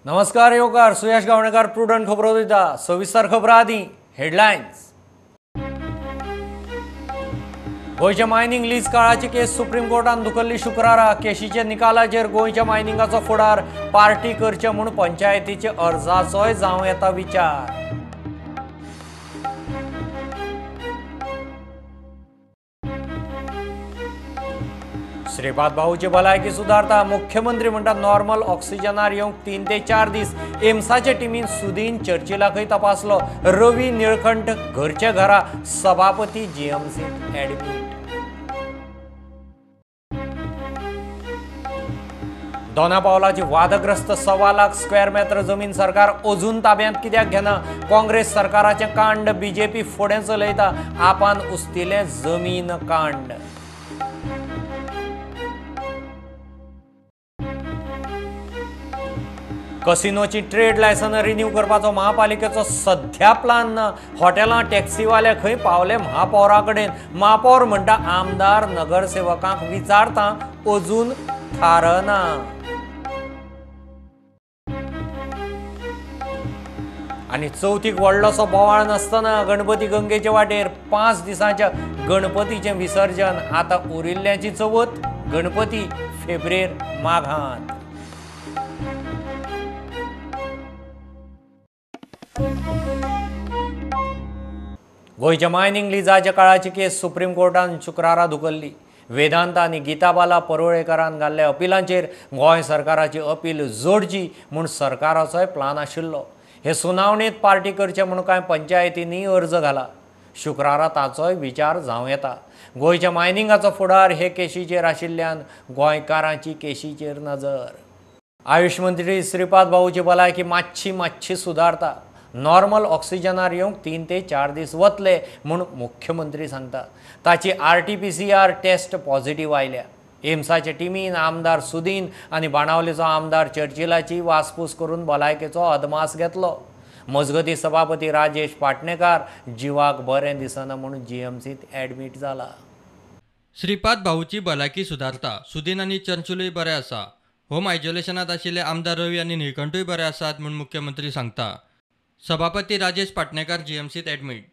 नमस्कार येवकार, सुयश गावणेकर प्रुडंट खबरो दिता. सविस्तर खबरां आदी हेडलायन्स. गोंयच्या मायनिंग लीज काळाची केस सुप्रीम कोर्टान धुकल्ली शुक्रारा. केशीच्या निकालाचेर गोंयच्या मायनिंगाचो फुडार पार्टी करचे म्हूण पंचायतीचे अर्जाचोय जावं येता विचार. श्रीपाद भाऊची भलायकी सुदारता. मुख्यमंत्री म्हणटा नॉर्मल ऑक्सिजनार येवंक 3 ते 4 दीस. एम्साचे टिमीन सुदीन चर्चिलाकय तपासलो. रवी निळकंठ घरच्या घरा, सभापती जीएमसीत ऍडमीट. दोना पावलाची वादग्रस्त 1.25 लाख स्क्वेअर मेत्र जमीन सरकार अजून ताब्यांत कित्याक घेना? काँग्रेस सरकाराचें कांड बीजेपी फुडें चलयता. आपान उस्तिलें जमीन कांड. कसिनोची ट्रेड लायसन रिन्यू करपाचो महापालिकेचो सध्या प्लान ना. हॉटेलां टॅक्सीवाले खंय पावले महापौरा कडेन. महापौर म्हणटा आमदार नगरसेवकांक विचारता, अजून थारना. आनी चवथीक व्हडलोसो बोवाळ नासतना गणपती गंगेचे वाटेर 5 दिसांच्या गणपतीचें विसर्जन. आतां उरिल्ल्याची चवथ गणपती फेब्रेर माघांत. गोंयच्या मायनिंग लिजाच्या काळाची केस सुप्रीम कोर्टान शुक्रारा धुकल्ली. वेदांता आनी गीताबाला परुळेकरान घाल्ल्या अपिलांचेर गोंय सरकाराची अपील जोडची म्हूण सरकाराचोय प्लान आशिल्लो. हे सुनावणेंत पार्टी करचे म्हूण कांय पंचायतींनी अर्ज घाला. शुक्रारा ताचोय विचार जावं येता. गोंयच्या मायनिंगाचो फुडार हे केशीचेर आशिल्ल्यान गोंयकारांची केशीचेर नजर. आयुष मंत्री श्रीपाद भाऊची भलायकी मातशी मातशी सुदारता. नॉर्मल ऑक्सिजनार येवंक 3 ते 4 दीस वतले म्हूण मुख्यमंत्री सांगता. ताची RT-PCR taste positive आयल्या. एम्साचे टिमीन आमदार सुदीन आनी बाणावलेचो आमदार चर्चिलाची वासपूस करून भलायकेचो अदमास घेतलो. मजगती सभापती राजेश पाटणेकार जिवाक बरें दिसना म्हूण जीएमसीत ॲडमीट जाला. श्रीपाद भाऊची भलायकी सुदारता. सुदीन आनी चर्चिलूय बरे आसा. होम आयसोलेशनांत आशिल्ले आमदार रवी आनी निळकंठूय बरे आसात म्हूण मुख्यमंत्री सांगता. सभापति राजेश पाटनेकर जीएमसी एडमिट.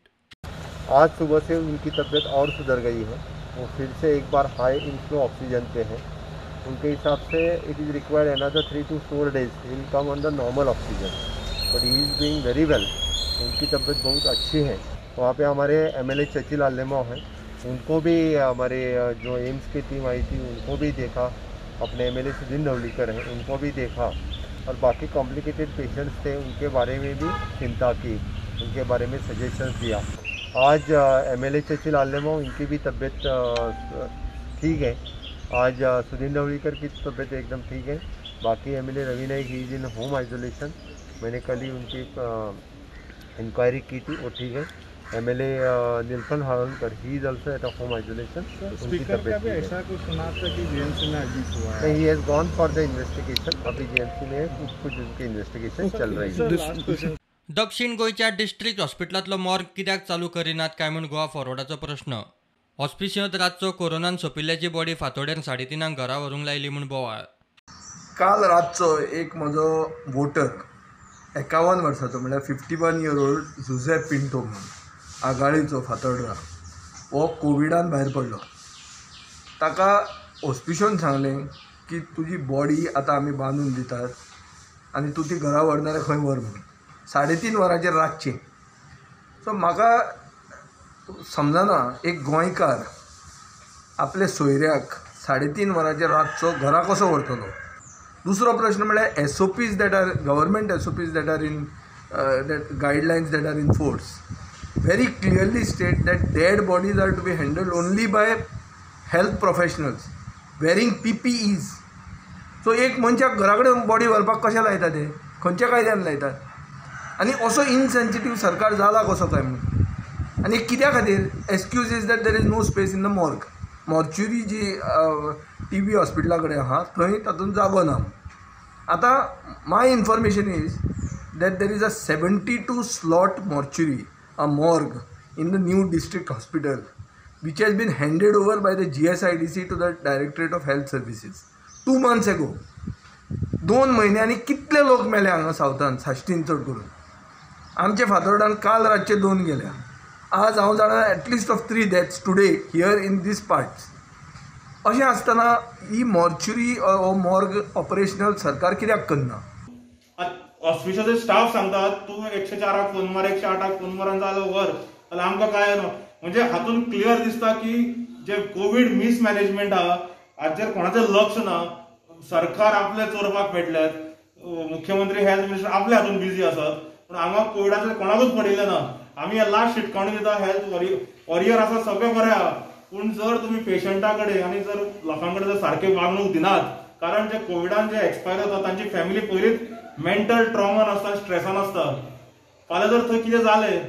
आज सुबह से उनकी तबीयत और सुधर गई है. वो फिर से एक bar high inflow oxygen pay हैं. उनके हिसाब से it is required another 3 to 4 days will come on the normal oxygen, but he is doing very well. उनकी तबीयत बहुत अच्छी है. वहाँ पे हमारे MLA Churchill Alemao हैं, उनको भी हमारे जो एम्स की टीम आई थी उनको भी देखा. अपने MLA Sudin Dhavalikar हैं, उनको भी देखा. और बाकी कॉम्प्लिकेटेड पेशेंट्स थे उनके बारे में भी चिंता की, उनके बारे में सजेशंस दिया. आज MLA Churchill Alemao इनकी भी तबीयत ठीक है. आज सुधीर ढवळीकर की तबीयत एकदम ठीक है. बाकी MLA Ravi Naik he is in home isolation. मैंने कल ही उनकी इंक्वायरी की थी, वो ठीक है. MLA Nilkanth Halarnkar he is also at a home isolation. उनकी तबीयत ठीक है. ऐसा कुछ सुना था कि जीएमसी में एडमिट हुआ है. He has gone for the investigation. अभी जीएमसी में कुछ उनकी इन्वेस्टिगेशन चल रही है. दक्षिण गोंयच्या डिस्ट्रिक्ट हॉस्पिटलांतलो मॉर्ग कित्याक चालू करिनात काय म्हूण गोवा फॉरवर्डाचो प्रश्न. हॉस्पिशियंत रातचो कोरोनान सोंपिल्ल्याची बॉडी फांतोडेर 3:30 घरा व्हरूंक लायली म्हूण बोवाळ. काल रातचो एक म्हजो वोटर 51 वर्साचो म्हणल्यार 51 year old Jose Pinto म्हणून आगाळीचो फातोर्डा, हो कोविडान भायर पडलो. ताका हॉस्पिशोन सांगलें की तुजी बॉडी आतां आमी बांदून दितात आनी तूं ती घरा व्हरणार खंय व्हर म्हणून. 3:30 वरांचेर रातचें. सो म्हाका समजना एक गोंयकार आपल्या सोयऱ्याक 3:30 वरांचेर रातचो घरा कसो व्हरतलो. दुसरो प्रश्न म्हळ्यार SOPs that are government SOPs that are in that guidelines that are in force very clearly state that dead bodies are to be handled only by health professionals wearing PPEs. So एक मनशाक घरा कडेन body व्हरपाक कशें लायता ते, खंयच्या कायद्यान लायतात? आनी असो इनसेन्सिटीव सरकार जाला कसो काय म्हणून. आनी कित्या खातीर excuse is that there is no space in the morgue. Mortuary ji TB हॉस्पिटला कडेन आहा थंय तातूंत जागो ना. आतां my information is that there is a 72 slot mortuary, a morgue in the new district hospital, which has been handed over by the GSIDC to the Directorate of Health Services 2 months ago. 2 म्हयन्यांनी कितले लोक मेले हांगा सावथान, साश्टीन चड करून. आमचे फातोर्डान काल रातचे 2 गेल्या. आज हांव जाणा at least of 3 deaths today here in these parts. अशें आसतना ही मॉर्च्युरी हो मॉर्ग ऑपरेशनल सरकार कित्याक करना? हॉस्पिटलाचे स्टाफ सांगतात तूं 104 फोन मार, 108 फोन मार आनी जालो व्हर, जाल्यार आमकां काय न्हू. म्हणजे हातून क्लियर दिसता की जे कोवीड मिसमॅनेजमेंट आहा हाचेर कोणाचें लक्ष ना. सरकार आपले चोरपाक पेटल्यात, मुख्यमंत्री हेल्थ मिनिस्टर आपल्या हातून बिजी आसात, पूण हांगा कोविडाचें कोणाकूच पडिल्लें ना. आमी हे लास्ट शिटकावणी दिता, हेल्थ वॉरियर आसा सगळें बरें आहा, पूण जर तुमी पेशंटा कडेन आनी जर लोकां कडेन जर सारके वागणूक दिनात, कारण जे कोविडान जे एक्सपायर जाता तांची फॅमिली पयलींच मेंटल ट्रॉमान आसता, स्ट्रेसान आसता. फाल्यां जर थंय कितें जालें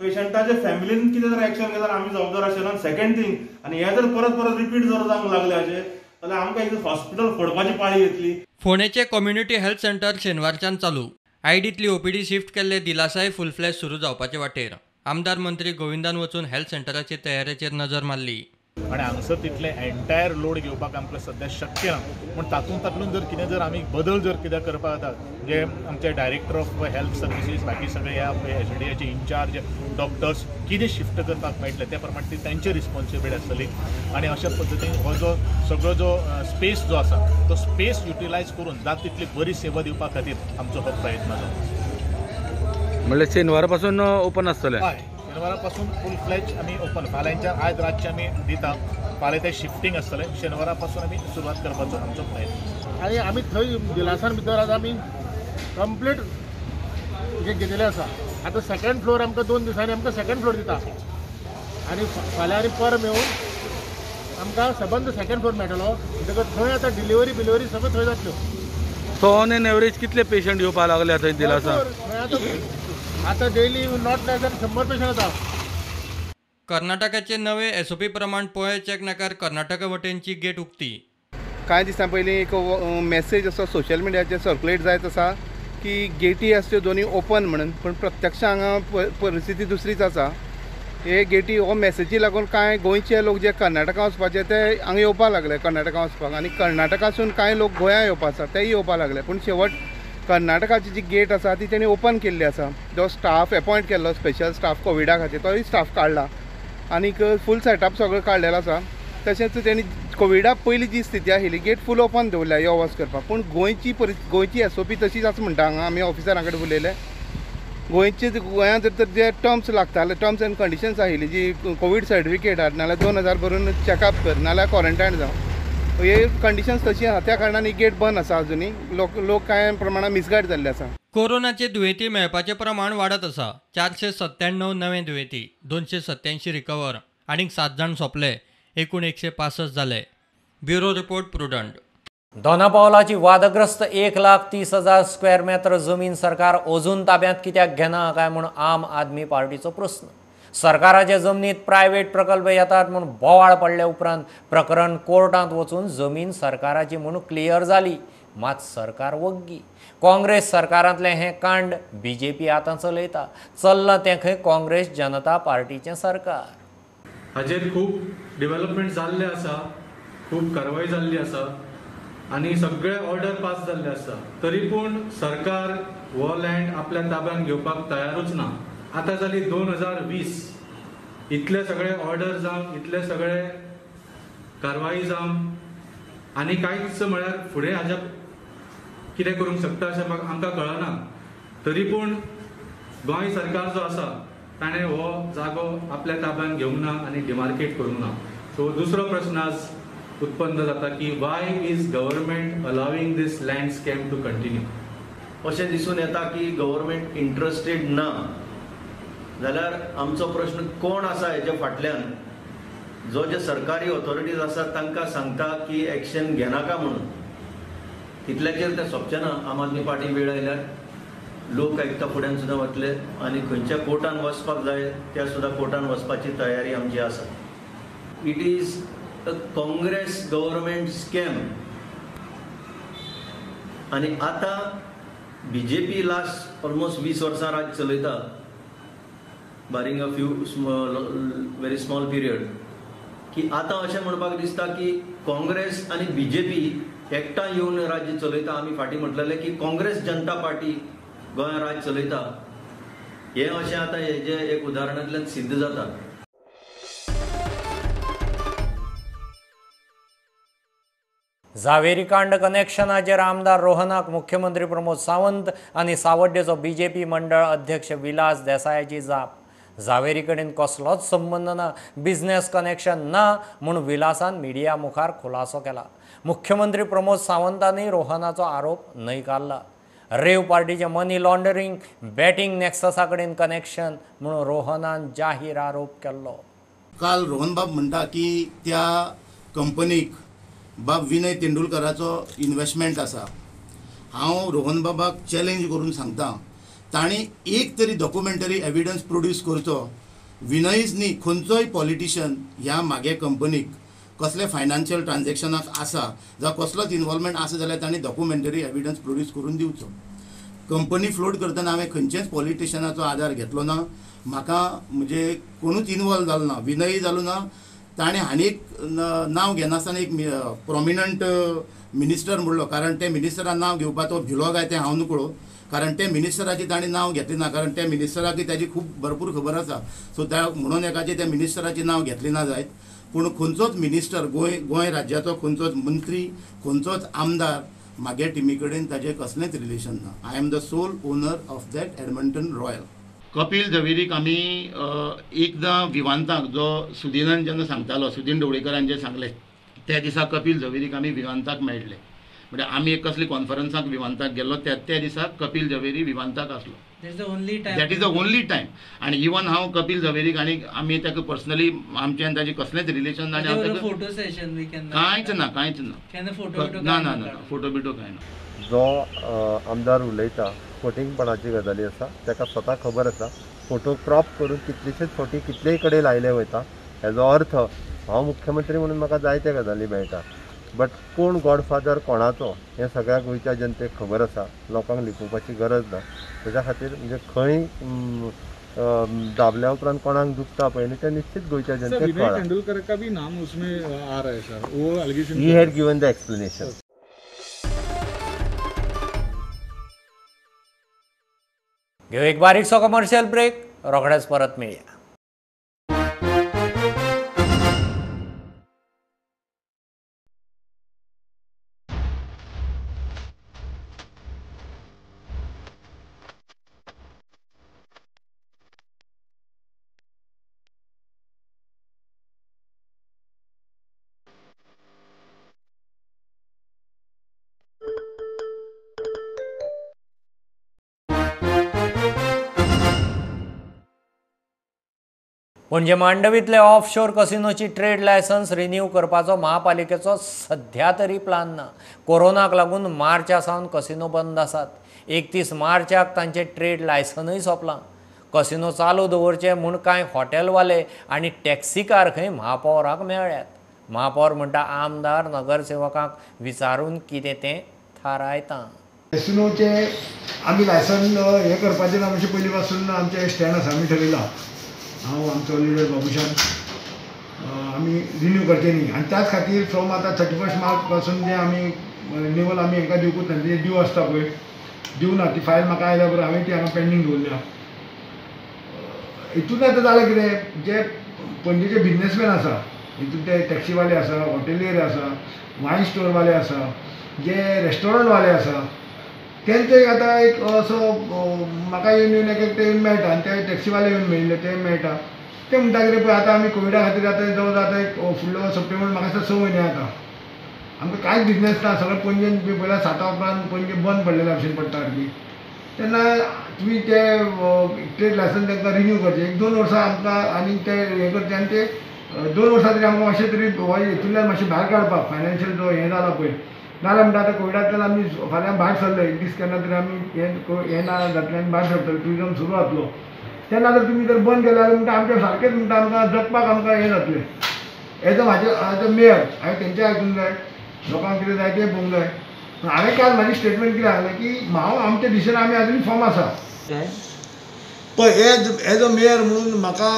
पेशंटाच्या फॅमिलीन कितें जर एक्शन घेतल्यार आमी जबाबदार आशिल्ले. आनी सेकंड थींग, आनी हें जर परत परत रिपीट जर जावंक लागलें हाचें जाल्यार आमकां एक हॉस्पिटल फोडपाची पाळी येतली. फोंडेचें कम्युनिटी हेल्थ सेंटर शेनवारच्यान चालू. आयडींतली ओपीडी शिफ्ट केल्ले दिलासाय फुल फ्लॅश सुरू जावपाचे वाटेर. आमदार मंत्री गोविंदान वचून हेल्थ सेंटराचे तयारेचेर नजर मारली. आनी हांगसर तितलें एंटायर लोड घेवपाक आमकां सद्या शक्य ना, पूण तातूंत तातूंत जर कितें जर आमी बदल जर कितें करपाक जाता, म्हणजे आमचे डायरेक्टर ऑफ हेल्थ सर्विसीस बाकी सगळे ह्या एसडीएचे इन्चार्ज डॉक्टर्स कितें शिफ्ट करपाक मेळटलें त्या प्रमाणे ती तांची रिस्पॉन्सिबिलिटी आसतली. आनी अशा पद्दतीन हो जो सगळो जो स्पेस जो आसा तो स्पेस युटिलायज करून जाता तितली बरी सेवा दिवपा खातीर आमचो हो प्रयत्न जाता. म्हणल्यार शेनवारा पासून ओपन आसतलें? हय, शेनवारा पासून फूल फ्लॅज आमी ओपन. फाल्यांच्या आयज रातचें आमी दिता, फाल्यां तें शिफ्टींग आसतलें. शेनवारा पासून आमी सुरवात करपाचो आमचो प्रयत्न. आनी आमी थंय दिलासान भितर आतां आमी कंप्लीट घेतिल्लें आसा. आतां सेकंड फ्लोर आमकां 2 दिसांनी आमकां सेकंड फ्लोर दिता आनी फाल्यां आनी पर मेळून आमकां सबंद सेकंड फ्लोर मेळटलो. म्हणटकच थंय आतां डिलिव्हरी बिलिव्हरी सगळ्यो थंय जातल्यो. सो ऑन एन एवरेज कितले पेशंट येवपाक लागले थंय दिलासा? आतां daily not less than 100 patient येता. कर्नाटकाचे नवे एसओपी प्रमाण पोळे चेक नाकार कर्नाटका वटेनची गेट उक्ती. कांय दिसां पयलीं एक मॅसेज असो सोशल मिडियाचेर सर्कुलेट जायत आसा की गेटी आसा त्यो दोनूय ओपन म्हणून, पूण प्रत्यक्ष हांगा परिस्थिती दुसरीच आसा. हे गेटी हो मॅसेजी लागून कांय गोंयचे लोक जे कर्नाटका वचपाचे ते हांगा येवपाक लागले, कर्नाटका वचपाक, आनी कर्नाटकासून कांय लोक गोंया येवपा आसा तेय येवपाक लागले. पूण शेवट कर्नाटकाची जी गेट आसा ती तेणी ओपन केल्ली आसा. जो स्टाफ एपॉयंट केल्लो स्पेशल स्टाफ कोविडा खातीर तोय स्टाफ काडला आनीक फूल सेटअप सगळो काडलेलो आसा. तशेंच तेणी कोविडा पयलीं जी स्थिती आशिल्ली गेट फूल ओपन दवरल्या यो वच करपाक, पूण गोंयची गोंयची एसओपी तशीच आसा म्हणटा. हांगा आमी ऑफिसरां कडेन उलयले, गोंयचे गोंयांत जर तर जे टर्म्स लागताले, टर्म्स एंड कंडिशन्स आशिल्ली जी कोवीड सर्टिफिकेट हाड, नाल्यार 2000 भरून चॅकअप कर, नाल्यार क्वॉरंटायन जावं, हे कंडिशन्स तशी आसा. त्या कारणान ही गेट बंद आसा अजुनूय. लोक कांय प्रमाणान मिसगायड जाल्ले आसा. कोरोनाचे दुयेंती मेळपाचें प्रमाण वाडत आसा. 497 नवे दुयेंती, 287 रिकवर आनीक 7 जाण सोंपले, एकूण 165 जाले. Bureau report, Prudent. दोनापावलाची वादग्रस्त 1,30,000 स्क्वेअर मेत्र जमीन सरकार अजून ताब्यांत कित्याक घेना काय म्हूण आम आदमी पार्टीचो प्रस्न. सरकाराच्या जमनीत प्रायव्हेट प्रकल्प येतात म्हूण बोवाळ पडले उपरांत प्रकरण कोर्टांत वचून जमीन सरकाराची म्हूण क्लियर जाली, मात सरकार वग्गी. काँग्रेस सरकारांतलें हें कांड बीजेपी आतां चलयता. चल्लां तें खंय काँग्रेस जनता पार्टीचें सरकार. हाजेर खूब डेव्हलपमेंट जाल्ले आसा, खूब कारवाय जाल्ली आसा आनी सगळे ऑर्डर पास जाल्ले आसा, तरी पूण सरकार हो लँड आपल्या ताब्यात घेवपाक तयारूच ना. आतां जाली 2020, इतले सगळे ऑर्डर जावन, इतले सगळे कारवाई जावन आनी कांयच म्हळ्यार फुडें हाज्या कितें करूंक शकता अशें आमकां कळना. तरी पूण गोंय सरकार जो आसा ताणें हो जागो आपल्या ताब्यात घेवंक ना आनी डिमार्केट करूंक ना. सो दुसरो प्रश्न आज उत्पन्न जाता की why is government allowing this land scam to continue. अशें दिसून येता की गव्हर्मेंट इंट्रस्टेड ना जाल्यार आमचो प्रश्न कोण आसा हेच्या फाटल्यान, जो जे सरकारी ऑथॉरिटीज आसात तांकां सांगता की एक्शन घेनाका म्हणून, तितल्याचेर तें सोंपचें ना. आम आदमी पार्टी वेळ आयल्यार लोक आयुक्ता फुड्यान सुद्दां वतले आनी खंयच्या कोर्टान वचपाक जाय त्या सुद्दां कोर्टान वचपाची तयारी आमची आसा. It is a Congress government scam आनी आतां बीजेपी लास्ट ऑलमोस्ट 20 वर्सां राज चलयता, barring a few small, very small period, की आतां अशें म्हणपाक दिसता की काँग्रेस आनी बीजेपी एकठांय येवन राज्य चलयता. आमी फाटीं म्हटलेलें की काँग्रेस जनता पार्टी गोंयांत राज्य चलयता, हें अशें आतां हेजें एक उदाहरणांतल्यान सिद्ध जाता. झावेरी कांड कनेक्शनाचेर आमदार रोहनाक मुख्यमंत्री प्रमोद सावंत आनी सावड्डेचो बीजेपी मंडळ अध्यक्ष विलास देसायाची जाप. झावेरी कडेन कसलोच संबंद ना, बिझनेस कनेक्शन ना म्हूण विलासान मिडिया मुखार खुलासो केला. मुख्यमंत्री प्रमोद सावंतांनी रोहनाचो आरोप न्हयकारला. रेव पार्टीचे मनी लॉन्डरिंग बॅटिंग नॅक्ससा कडेन कनेक्शन म्हूण रोहनान जाहीर आरोप केल्लो. काल रोहनबाब म्हणटा की त्या कंपनीक बाब विनय तेंडुलकराचो इन्वेस्टमेंट आसा. हांव रोहनबाबाक चॅलेंज करून सांगता, तांणी एक तरी डॉक्युमेंटरी एविडन्स प्रोड्यूस करचो. विनयच न्ही, खंयचोय पॉलिटिशन ह्या मागे कंपनीक कसले फायनान्शियल ट्रान्जॅक्शनाक आसा जावं कसलोच इन्वॉल्वमेंट आसा जाल्यार तांणी डॉक्युमेंटरी एविडन्स प्रोड्यूस करून दिवचो. कंपनी फ्लोट करतना हांवें खंयचेच पॉलिटिशनाचो आदार घेतलो ना, म्हाका म्हणजे कोणूच इन्वॉल्व जालो ना, विनय जालो ना. ताणें आनी एक नांव घेनासतना एक प्रोमिनंट मिनिस्टर म्हणलो, कारण ते मिनिस्टरान नांव घेवपाक तो भिलो काय तें हांव नकळो, कारण ते मिनिस्टराची ताणें नांव घेतलें ना, कारण त्या मिनिस्टराकय ताजी खूब भरपूर खबर आसा. सो त्या म्हणून एकाचें त्या मिनिस्टराचें नांव घेतलें ना जायत. पूण खंयचोच मिनिस्टर, गोंय राज्याचो खंयचोच मंत्री, खंयचोच आमदार म्हागे टिमी कडेन ताजें कसलेंच रिलेशन ना. I am the sole owner of that Edmonton Royal. Kapil झवेरीक आमी एकदां विवांताक, जो सुदिनान जेन्ना सांगतालो, सुदीन ढवळीकरान जें सांगलें त्या दिसा कपील झवेरीक आमी विवांताक मेळ्ळे. म्हणजे आमी एक कसली कॉन्फरन्साक विवांताक गेल्लो त्या दिसा कपील झवेरी विवांताक आसलो. That is the only time. आनी इवन हांव कपील झवेरीक आनी आमी ताका पर्सनली आमचें आनी ताजें कसलेंच रिलेशन ना, कांयच ना, कांयच ना, ना ना ना फोटो बिटो कांय ना. जो आमदार उलयता फटींगपणाची गजाली आसा, ताका स्वता खबर आसा. फोटो क्रॉप करून कितलेशेच फावटी कितलेय कडेन लायले वयता. हेजो अर्थ हांव मुख्यमंत्री म्हणून म्हाका जायते गजाली मेळटा, बट कोण गॉडफादर कोणाचो हें सगळ्या गोंयच्या जनतेक खबर आसा. लोकांक लिपोवपाची गरज ना. तेज्या खातीर म्हणजे खंय दाबल्या उपरांत कोणाक दुखता पळय न्ही तें निश्चित गोंयच्या जनतेक कळ्ळां. तेंडुलकर का भी नाम उसमें आ रहा है सर, वो allegation he had given the explanation. घेऊ एक बारीकसो कमर्शियल ब्रेक, रोखडेच परत मेळया. पणजे मांडवींतले ऑफशोर कसिनोची ट्रेड लायसन्स रिन्यू करपाचो महापालिकेचो सध्या तरी प्लान ना. कोरोनाक लागून मार्चा सावन कसिनो बंद आसात. 31 मार्चाक तांचे ट्रेड लायसनूय सोंपलां. कसिनो चालू दवरचे म्हूण कांय हॉटेलवाले आनी टॅक्सीकार खंय महापौराक मेळ्ळ्यात. महापौर म्हणटा आमदार नगरसेवकांक विचारून कितें तें थारायता. कसिनोचे आमी लायसन हें करपाचें ना म्हणजे पयलीं पासून आमचें स्टँड आसा, आमी ठरयलां. हांव आमचो लिडर बाबूशान आमी रिन्यू करचे न्ही, आनी त्याच खातीर फ्रॉम आतां 31 मार्च पासून जे आमी रिन्युअल आमी हांकां दिवकूच ना. ते ड्यू आसता पळय, दिवना ती फायल म्हाका आयल्या बरोबर हांवें ती हांगा पेंडींग दवरल्या. हितून आतां जालें कितें, जे पणजेचे बिजनेसमॅन आसा, हितून ते टॅक्सीवाले आसा, हॉटेलियर आसा, वायन स्टोरवाले आसा, जे रेस्टॉरंटवाले आसा, तेंचो एक आतां एक असो म्हाका येवन येवन एक एकटे येवन मेळटा, आनी ते टॅक्सीवाले येवन मेळिल्ले ते मेळटा. ते म्हणटा कितें पळय आतां आमी कोविडा खातीर आतां जवळ जवळ आतां एक फुडलो सप्टेंबर म्हाका दिसता 6 म्हयने जाता, आमकां कांयच बिजनेस ना. सगळें पणजेन पयल्या 7 उपरांत पणजे बंद पडलेल्या भशेन पडटा सारकी. तेन्ना तुमी ते ट्रेड लायसन्स तांकां रिन्यू करचें, 1-2 वर्सां आमकां आनीक ते हें करचें, आनी ते 2 वर्सां तरी आमकां मातशें तरी हो हितूंतल्यान मातशें भायर काडपाक फायनान्शियल जो हें जाला पळय. नाजाल्यार म्हणटा आतां कोविडांतल्यान आमी फाल्यां भायर सरले, एक दीस केन्ना तरी आमी हें ना जातलें आनी भायर सरतले, ट्युरिजम सुरू जातलो. तेन्ना जर तुमी जर बंद केलें जाल्यार म्हणटा आमच्या सारकेंच म्हणटा आमकां जगपाक आमकां हें जातलें. एज अ म्हाजे एज अ मेयर हांवें तेंचें आयकूंक जाय, लोकांक कितें जाय तें पळोवंक जाय. पूण हांवें काल म्हाजी स्टेटमेंट कितें सांगलें की हांव आमच्या दिशेन आमी आजून फॉर्म आसा. पळय एज अ मेयर म्हणून म्हाका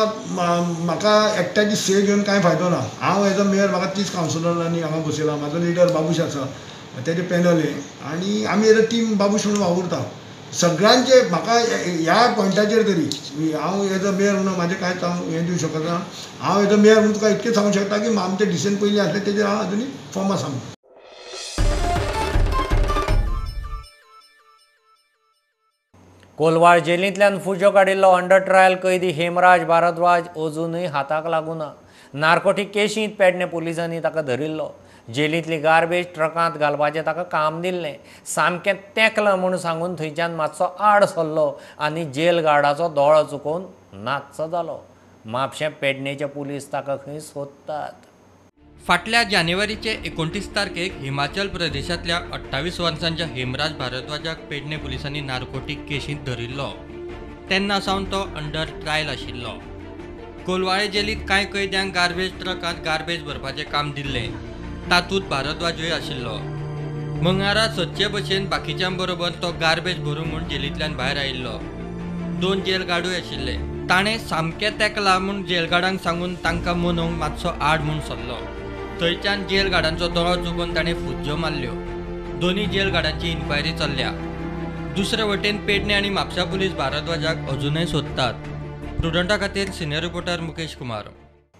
म्हाका एकट्याची से घेवन कांय फायदो ना. हांव एज अ मेयर म्हाका 30 कावन्सिलरांनी हांगा बसयला, म्हाजो लिडर बाबूश आसा, तेजें पॅनल हें आनी आमी एज अ टीम बाबूश म्हणून वावुरता. सगळ्यांचे म्हाका ह्या पॉयंटाचेर तरी हांव एज अ मेयर म्हणून म्हाजें कांयच हांव हें दिवं शकना. हांव एज अ मेयर म्हणून तुका इतकें सांगूंक शकता की आमचें डिसिजन पयलीं आसलें तेजेर हांव अजुनूय फॉर्म आसा. कोलवाळ जेलींतल्यान फुजो काडिल्लो अंडर ट्रायल कैदी हेमराज भारद्वाज अजुनूय हाताक लागूना. नार्कोटीक केशींत पेडणे पुलिसांनी ताका धरिल्लो. जेलींतली गार्बेज ट्रकांत घालपाचें ताका काम दिल्लें. सामकें तेंकलां म्हूण सांगून थंयच्यान मातसो आड सरलो आनी जेल गार्डाचो दोळो चुकोवन नाच्च जालो. म्हापशें पेडणेचे पुलीस ताका खंय सोदतात. फाटल्या जानेवारीचे 29 तारखेक हिमाचल प्रदेशांतल्या 28 वर्सांच्या हेमराज भारद्वाजाक पेडणे पुलिसांनी नार्कोटीक केशींत धरिल्लो. तेन्ना सावन तो अंडर ट्रायल आशिल्लो. कोलवाळे जेलींत कांय कैद्यांक गार्बेज ट्रकांत गार्बेज भरपाचें काम दिल्लें. तातूंत भारद्वाजूय आशिल्लो. मंगळारा सदचे भशेन बाकीच्यां बरोबर तो गार्बेज भरूंक म्हूण जेलींतल्यान भायर आयिल्लो. 2 जेल गार्डूय आशिल्ले. ताणें सामकें तेंकलां म्हूण जेलगार्डांक सांगून तांकां मनोवंक मातसो आड म्हूण सरलो. थंयच्यान जेल गार्डांचो दोळो चुकोवन ताणें फुज्ज्यो मारल्यो. 2 जेल गार्डांची इन्क्वायरी चल्ल्या. दुसरे वटेन पेडणे आनी म्हापसा पुलीस भारद्वाजाक अजुनय सोदतात. प्रुडंटा खातीर senior reporter Mukesh Kumar.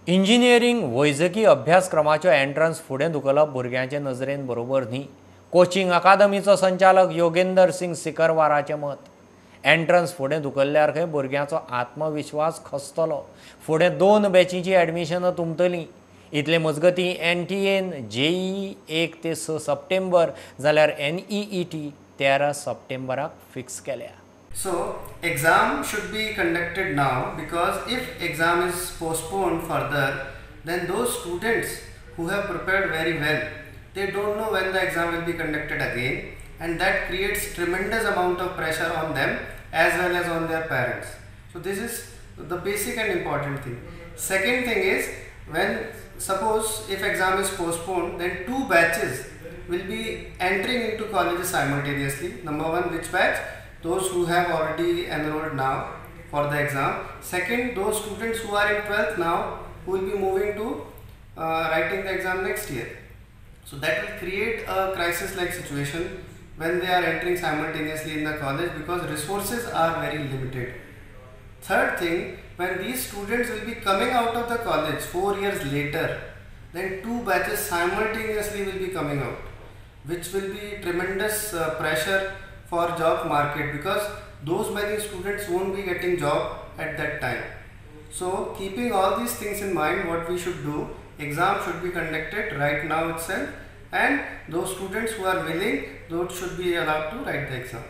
Engineering वैजकी अभ्यासक्रमाच्यो एंट्रन्स फुडें धुकलप भुरग्यांचे नजरेन बरोबर न्ही. कोचिंग अकादमीचो संचालक योगेंदर सिंग सिकरवाराचें मत. एंट्रन्स फुडें धुकल्ल्यार खंय भुरग्यांचो आत्मविश्वास खसतलो. फुडें 2 बॅचींची एडमिशनां तुमतलीं. इतले मजगतीं NTAन JEE 1 ते 6 सप्टेंबर जाल्यार NEET 13 सप्टेंबराक फिक्स केल्या. So exam should be conducted now, because if exam is postponed further, then those students who have prepared very well, they don't know when the exam will be conducted again, and that creates tremendous amount of pressure on them as well as on their parents. So this is the basic and important thing. Second thing is, when suppose if exam is postponed, then 2 batches will be entering into colleges simultaneously. Number 1, which batch? Those who have already enrolled now for the exam. Second, those students who are in 12th now, who will be moving to writing the exam next year. So that will create a crisis like situation when they are entering simultaneously in the college, because resources are very limited. Third thing, when these students will be coming out of the college 4 years later, then 2 batches simultaneously will be coming out, which will be tremendous pressure for job market, because those many students won't be getting job at that time. So keeping all these things in mind, what we should do, exam should be conducted right now itself, and those students who are willing, those should be allowed to write the exam.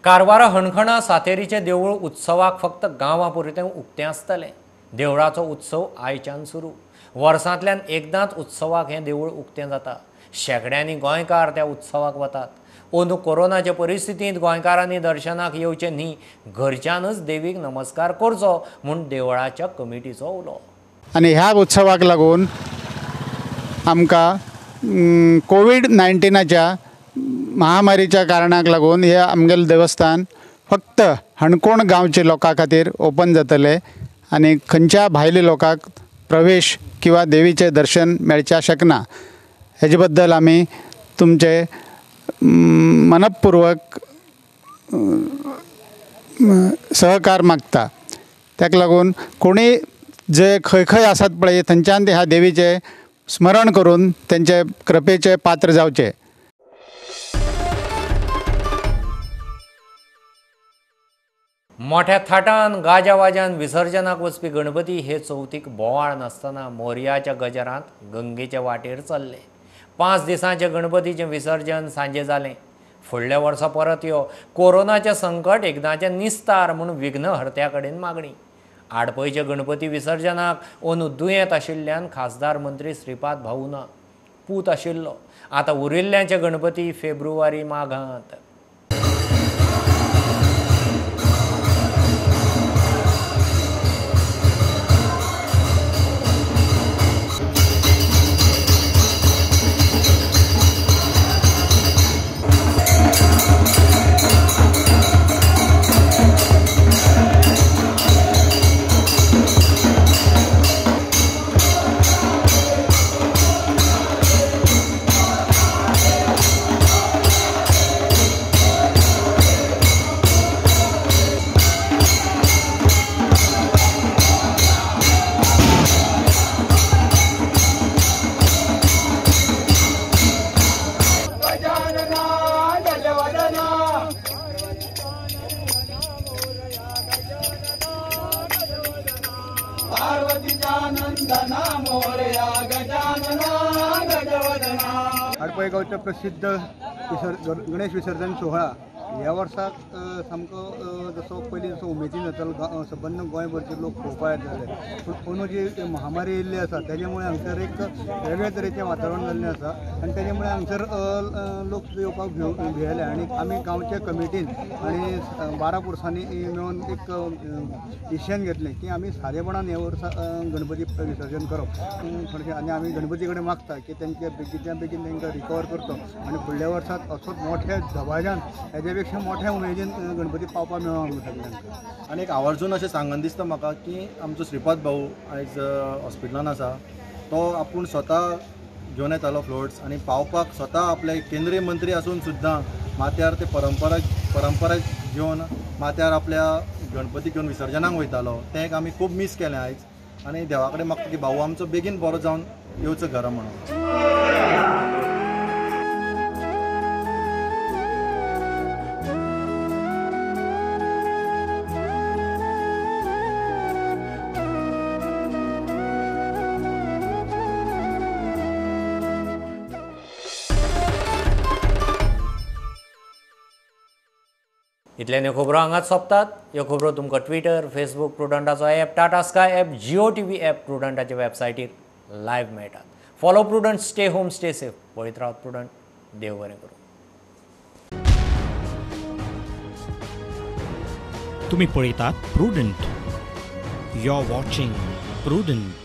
Karwar हणखणा सातेरीचें देवूळ उत्सवाक फक्त गांवां पुरतें उक्तें आसतलें. देवळाचो उत्सव आयच्यान सुरू. वर्सांतल्यान एकदांच उत्सवाक हें देवूळ उक्तें जाता. शेंकड्यांनी गोंयकार त्या उत्सवाक वतात. अंदू कोरोनाचे परिस्थितींत गोंयकारांनी दर्शनाक येवचें न्ही, घरच्यानच देवीक नमस्कार करचो म्हूण देवळाच्या कमिटीचो उलो. आनी ह्या उत्सवाक लागून आमकां कोवीड-19च्या महामारीच्या कारणाक लागून हे आमगेलें देवस्थान फक्त हणकोण गांवचे लोकां खातीर ओपन जातलें आनी खंयच्या भायल्या लोकांक प्रवेश किंवा देवीचें दर्शन मेळच्या शकना. हेजे बद्दल आमी तुमचे मनपूर्वक सहकार मागता. ताका लागून कोणी जे खंय खंय आसात पळय थंयच्यान ह्या देवीचें स्मरण करून तेंचे कृपेचें पात्र जावचें. मोठ्या थाटान गाजावाजान विसर्जनाक वचपी गणपती हे चवथीक बोवाळ नासतना मोरयाच्या गजरांत गंगेच्या वाटेर चल्ले. 5 दिसांचे गणपतीचें विसर्जन सांजे जालें. फुडल्या वर्सा परत यो, कोरोनाचें संकट एकदांचें निस्तार म्हूण विघ्नहर्त्या कडेन मागणी. आडपयच्या गणपती विसर्जनाक अंदू दुयेंत आशिल्ल्यान खासदार मंत्री श्रीपाद भाऊ ना, पूत आशिल्लो. आतां उरिल्ल्यांचे गणपती फेब्रुवारी माघांत. आरपोळे गांवचो प्रसिद्ध गणेश विसर्जन सोहळा ह्या वर्साक सामको जसो पयलीं जसो उमेदीन जातालो, सबंद गोंयभरचे लोक पळोवपाक येताले, पूण अंदू जी महामारी येयल्ली आसा तेजे मुळे हांगसर एक वेगळे तरेचें वातावरण जाल्लें आसा आनी तेजे मुळे हांगसर लोक येवपाक भियेले आनी आमी गांवचे कमिटीन आनी 12 पुरसांनी मेळून एक डिसिजन घेतलें की आमी सादेपणान ह्या वर्सा गणपती विसर्जन करप थोडेशें, आनी आमी गणपती कडेन मागता की तेंचे बेगीनच्या बेगीन तांकां रिकवर करचो आनी फुडल्या वर्साक असोच मोठ्या दबाज्यान हेजे पेक्षा मोठ्या उमेदीन गणपती पावपाक मेळो आमकां सगळ्यांक. आनी एक आवर्जून अशें सांगन दिसता म्हाका की आमचो श्रीपाद भाऊ आयज हॉस्पिटलान आसा, तो आपूण स्वता घेवन येतालो फ्लोट्स आनी पावपाक स्वता आपले केंद्रीय मंत्री आसून सुद्दां माथ्यार ते परंपरा घेवन माथ्यार आपल्या गणपती घेवन विसर्जनाक वयतालो, तें एक आमी खूब मीस केलें आयज आनी देवा कडेन मागता की भाऊ आमचो बेगीन बरो जावन येवचो घरा म्हणून. इतल्यान ह्यो खबरो हांगाच सोंपतात. ह्यो खबरो तुमकां ट्विटर, फेसबूक, प्रुडंटाचो app, Tata Sky app, Jio TV app, प्रुडंटाच्या वेबसायटीर live मेळटात. Follow Prudent, stay home, stay safe. पळयत रावत प्रुडंट. देव बरें करूं. तुमी पळयतात Prudent. You are watching Prudent.